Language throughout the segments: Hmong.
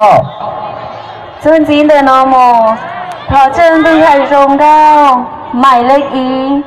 Txuas ntxiv ntawm no mus, thov caw tus ntxhais zoo nkauj, mais lej ib.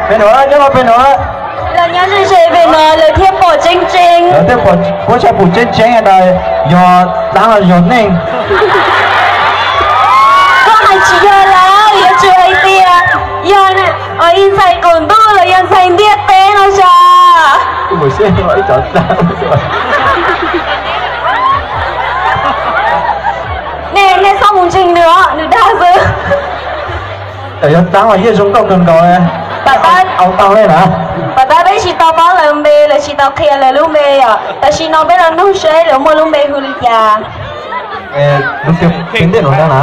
Peb nuav nyob peb nuav, lawv nyob ze ze pem no lawv thiaj pom tseeb tseeb. Lawv thiaj pom, puab tsis pom tseeb tseeb no yog dlaab los yog neeg. Koj hais tsis yog lawm, yuav tsum hais tias yog ib ntxhais qaum ntuj los yog ntxhais ntiaj teb no sas. Nej, nej txhob mus ntseeg nws os, nws dag xwb. Tawm yog tab mas yeej zoo nkauj kawg nkaus. Au tau le na. Pab tab peb tsis tau paub lawv npe, lawv tsis tau qhia lawv lub npe yom. Tam sim no peb los nug seb lawv muaj lub npe hu li cas. Lub npe ntej no na.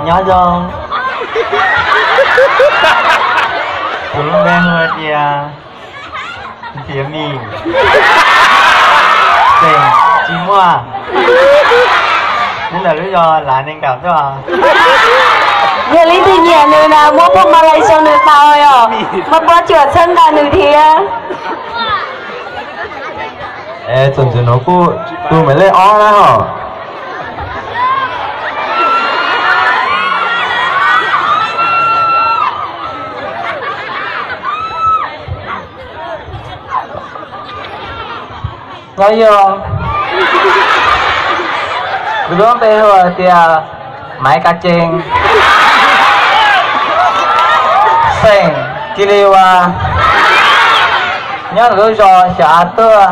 Nyob zoo. Kuv lub npe hu tias Ntiav Mis, xeem tsis muaj, nyob ntawm lub zos Lav Nees Nkaum tuaj. Yog leej twg nyiam nws na muab phuaj ma lais rau nws tau os, muab pob cuam txhawb nqa nws thiab. Txuas ntxiv no kuj tus me lej ob na hos. Nyob zoo, kuv lub npe hu tias Maiv Kav Cees, xeem Kis Lis Vas, nyob lub zos Xyov Av Tuaj,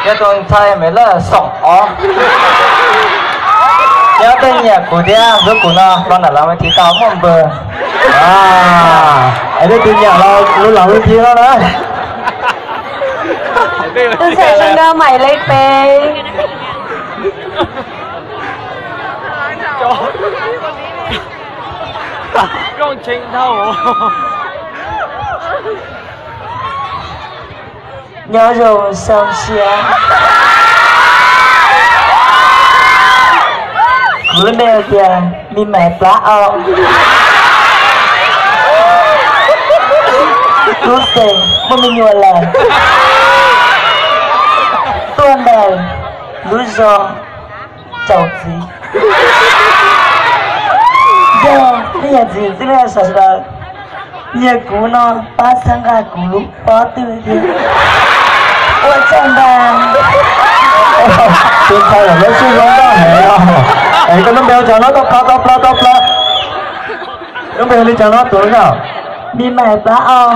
yog tus ntxhais me lej xoom ob. Yog leej twg nyiam kuv thiab hlub kuv no los nram las me thi tau muaj npawg. Es leej twg nyiam los los las me thi no na. Tus ntxhais zoo nkauj mais lej peb. Nyob zoo xyoo siab. Kuv lub npe hais tias Me Maiv Plab Au. Lub xeem muaj me nyuam lawm, tuaj ntawm lub zos Tsaus Txiv. Yog nej yog txiv xwb nej sawv daws nyiam kuv no pab txhawb nqa kuv lub pob tw thiab. Ua tsaug ntau. Tus ntxhais lawm lub suab zoo nkauj heev os. Es koj lub npe hu cas no? Tau plab, tau plab, tau plab. Lub npe hu li cas no tus no? Me Maiv Plab Au.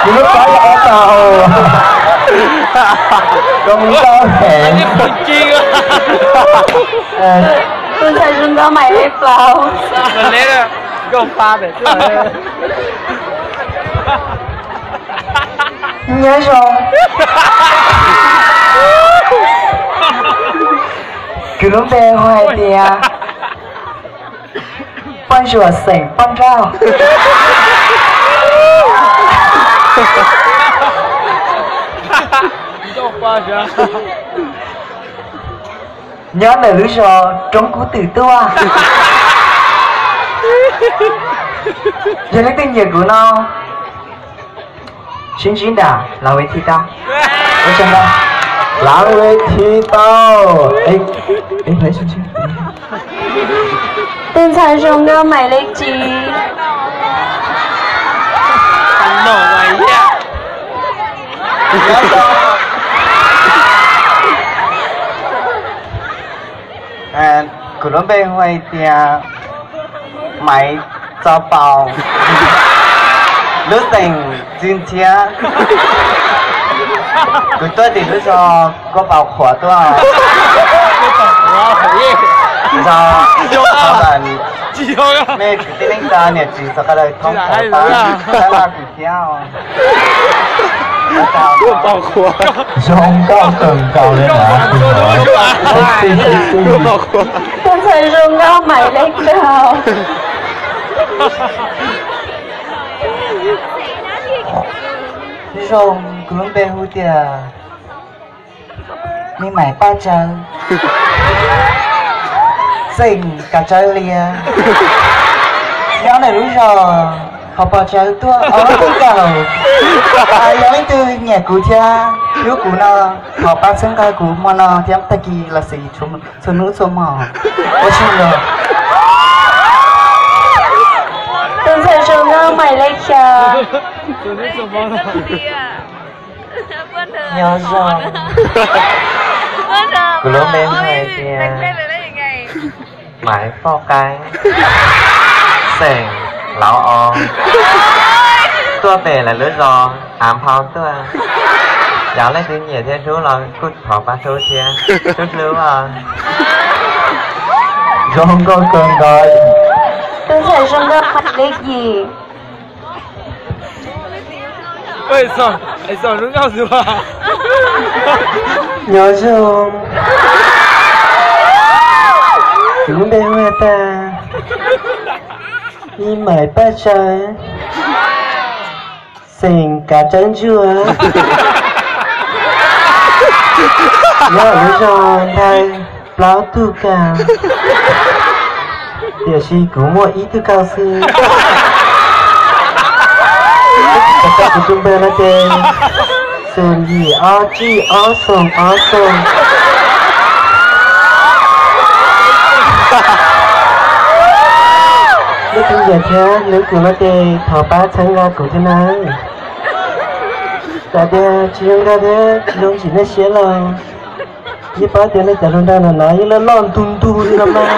Kuv lub plab yog ob tag os. Zoo nkauj heev. Tus ntxhais zoo nkauj mais lej plaub. Nyob zoo. Kuv lub npe hu hais tias Poj Ntsuam xeem Poj Nrauj. Nyob ntawm lub zos Roob Kub Twm tuaj. Yog leej twg nyiam kuv no sib ntsib nram las me thi tau. Las me thi tau. Tus ntxhais zoo nkauj mais lej tsib. Kuv lub npe hu hais tias Maiv Txo Paus, lub xeem Txwj Ntxhiab. Kuv tuaj tim lub zos Kua Paus Qhuav tuaj. Zos, nej kwv tij neej tsa niam txiv sawv daws thoob plaws pab txhawb nqa kuv thiab. Zoo nkauj kawg nkaus li na. Tus ntxhais zoo nkauj mais lej kaug. Zoo, kuv lub npe hu tias Me Maiv Paj Tsawb, xeem Kav Tsawb Liab, nyob ntawm lub zos Hauv Pos Tsawb tuaj. Yog leej twg nyiam kuv thiab hlub kuv no thov pab txhawb nqa kuv hmo no thiab tag kis los sis txhua hnub txhua hmo. Ua tsaug ntau. Tus ntxhais zoo nkauj mais lej xya. Nyob zoo. Kuv lub npe hais tias Maiv Poj Qaib, xeem Lauv Os, Tuaj pem lawv lub zos av nphau tuaj. Yog leej twg nyiam thiab hlub los kuj thov pab hlub thiab. Hlub hlub os. Zoo nkauj kawg nkaus. Tus ntxhais zoo nkauj hais li yim. Nyob zoo. Kuv lub npe hu ua tas Ib Maim Paj Tsawg, xeem Kav Tsawb Ntsuag, nyob lub zos ntawm plaub tug kaus, tiam sis kuv muaj ib tug kaus xwb. Kuv tus npe no ces xoom yim ob tsib ob xoom ob xoom. Leej twg nyiam thiab hlub kuv no ces thov pab txhawb nqa kuv thiab nawb. Txawm tias tsis zoo nkauj thiab tsis zoo ntsim nej siab los yeej paub tias nej cov hluas nraug no yeej loj loj ntug ntug li no mas.